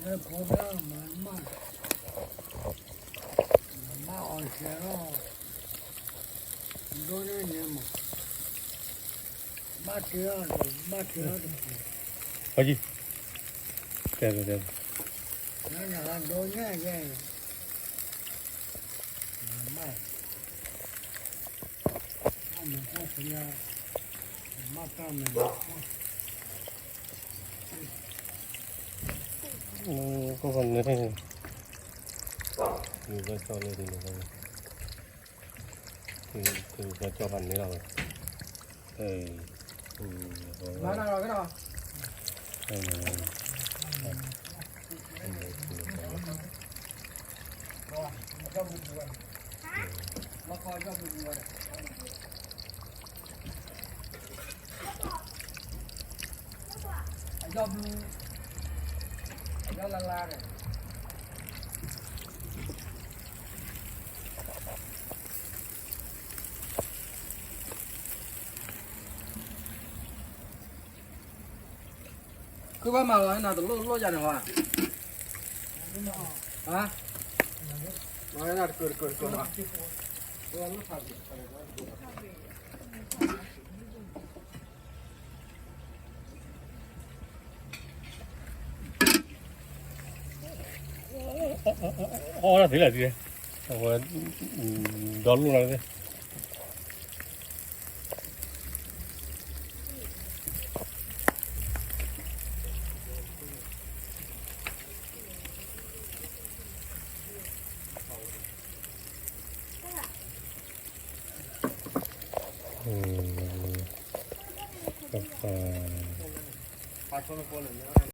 ဖိဒၣ်မၤမၢ်, မၤအီၤစဲးလီၤ, ဒိၣ်န့ၢ်န့ၣ်မး, ဘၣ်တ့အီၤ, ဘၣ်တ့အီၤတပူၤ, တဲတဲတဲ, နနဒိၣ်န့ၢ်ယဲ, မၤ, အမၤတၢ်ဖဲ, မၤတၢ်မၤ, ကီၢ်ဖးန့ၣ်, ဘၣ်ကၠီလၢဒ်န့ၣ်, ဘၣ်ကၠီဖးန့ၣ်လီၤဝဲ, မၤလီၤကဒီး ခုဘၣ်မၤလီၤနၤတလိၣ်လိၣ်ယၤန့ၣ်ဝဲ, ဟါ, မၤနၤတကၢၢ်တကၢၢ်တကၢၢ်မး, အီၣ်ဒၣ်သ့လၢဒ်လဲၣ်, အဝဲ, ဒီလိၣ်လၢသ့ ပ